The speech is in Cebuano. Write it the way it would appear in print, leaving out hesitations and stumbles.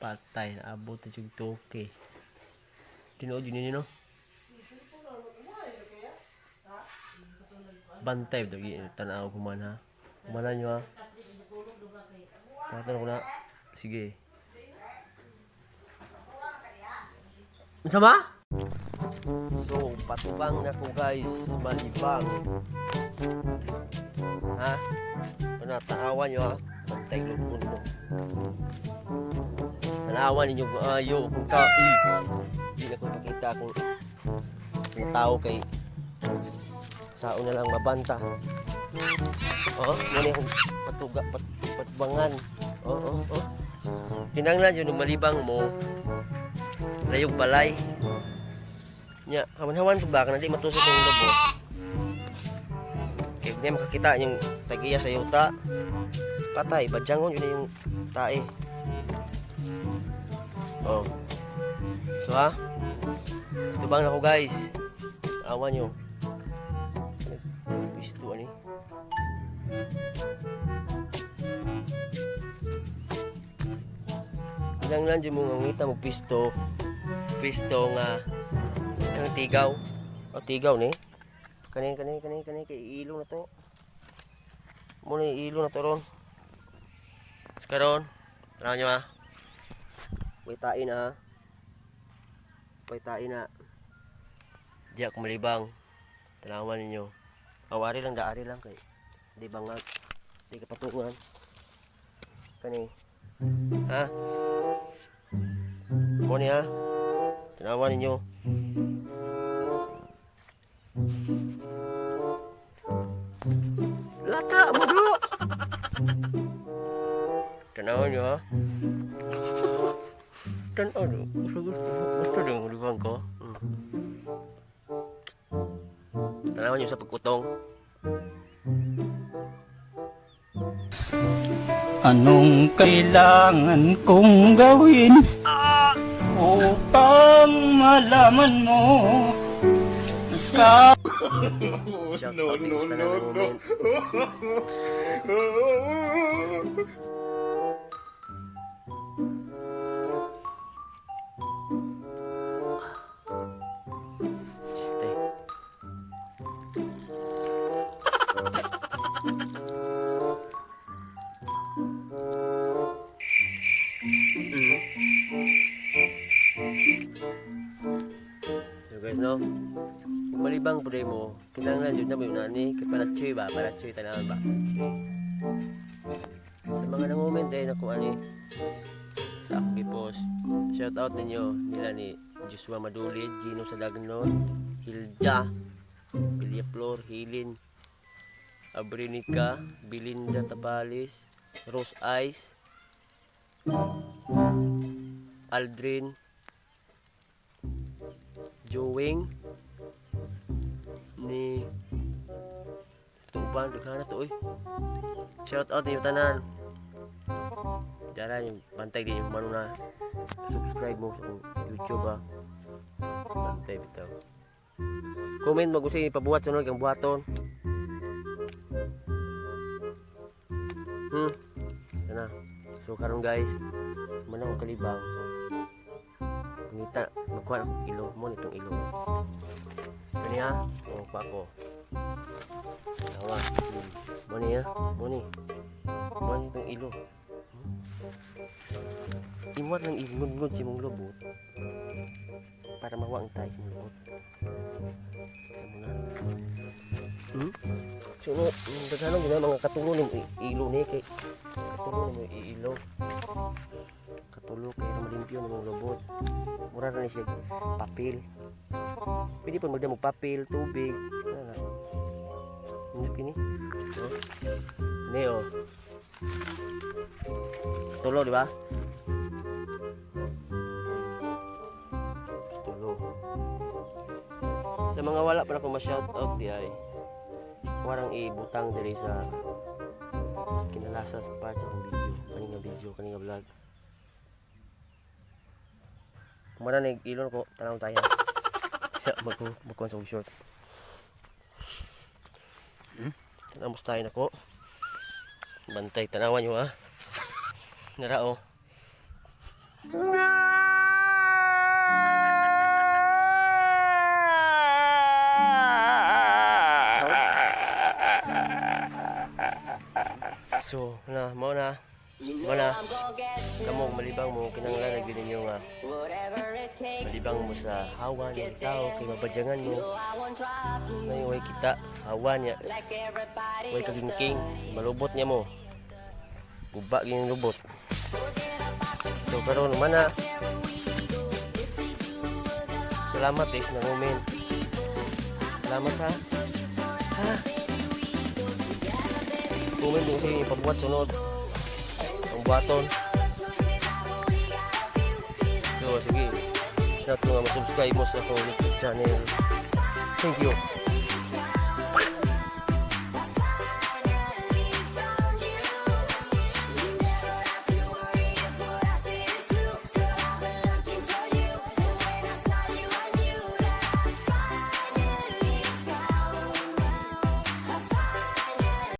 Patay, naabot na yung 2K. Tinuod yun ninyo, no? Bantay, ito, tanaw kuman ha. Kumanan nyo ha. Tatanong ko na. Sige. Unsa ma? So, patubang na ko guys, malibang. Ha? Panataawan nyo ha. Bantay lupon mo. Tanawan ninyo kung ayo kung ka. Hindi na ko ipakita kung kung tao kay sao na lang mabanta. Oh, muna akong patuga, patbangan. Oo. Kinanglan yun, malibang mo, layog balay. Nya, hawan-hawan ko ba, kanang di matusok yung lobo. Kaya hindi makakita yung tagiya sa yuta. Patay, badyangon yun na yung tae. Oh. So ha, tubang na ko guys. Awan nyo. Pisto ani. Kinanglan dyan mo nga ngita mo pisto. Pisto nga kang tigaw. O tigaw ni. Kani kani kani kani kay ilo na to. Mo na ilo na to ron. Karon, tanaw nyo ha. May tae na ha. May tae na. Di ako malibang. Tanawan ninyo. Awari lang, daari lang kay di bangag. Di ka patungan. Kani. Ha? Mo ni ha. Tanawan ninyo. Lata mo do. Tanawan nyo ha. Tanaw nyo. Gusto gusto gusto din libang ko. Tanawan nyo sa pagkutong. Anong kailangan kong gawin upang malaman mo ka Shout no, out no, no, no. Este. So guys, no? Kung malibang po mo, kinahanglan jud na mo yun ani kay palatsoy ba, palatsoy tanawan ba. Sa mga nangument eh naku ani sa akong gipost. Shout out ninyo nila ni Joshua Madulid, Gino Sadagnon, Hilda, Villaflor, Hilin, Abrinica, Belinda Tabalis, Rose Ice, Aldrin, Joing, ni Tuban, daghan na to oy. Shout out ninyo tanan. Dara yung bantay din yung mano na subscribe mo sa akong YouTube ha. Bantay bitaw. Comment mo gusto ipabuhat sunod kang buhaton. Sana. So karon guys, man akong kalibang. Ngita, magkuha akong ilo mo nitong ilo. Kani ha? Oh, pa ko. Tawa. Mo ni ha? Mo ni. Mo ni itong ilo. Imwat lang ingod-ngod si mong lobot para mawa ang tayo sa mong lobot. Ano na? So, no, daghanon gina mga katulo ni ilo ni kay katulo ni mo iilo. Katulo kay malimpyo ni mong lobot. Mura ra ni siya papel. Pwede pa magdamo papel, tubig. Ano na. Nindot kini. Oh. Ni oh. Tulo, di ba? Tulo. Sa mga wala pa na ko ma-shout out di ay warang ibutang diri sa kinalasa sa part sa akong video, kaning nga video, kaning nga vlog. Kumana na ilon ko, tanaw tayo. Siya mag magkuhan sa akong short. Tanaw tayo nako. Bantay tanawan nyo ha. Narao. So, na, mao na. Mao na. Kamo malibang mo, kinahanglan na ninyo nga malibang mo sa hawa ng tao kay mabadyangan mo. Ngayon way kita hawa niya. Way kagingking, malubot niya mo. Guba gyud lubot. So karon man na. Salamat guys na comment. Salamat ha. Ha. Comment din sa inyo ipabuhat sunod. Ang buhaton. So sige. Not nga ma-subscribe mo sa akong YouTube channel. Thank you.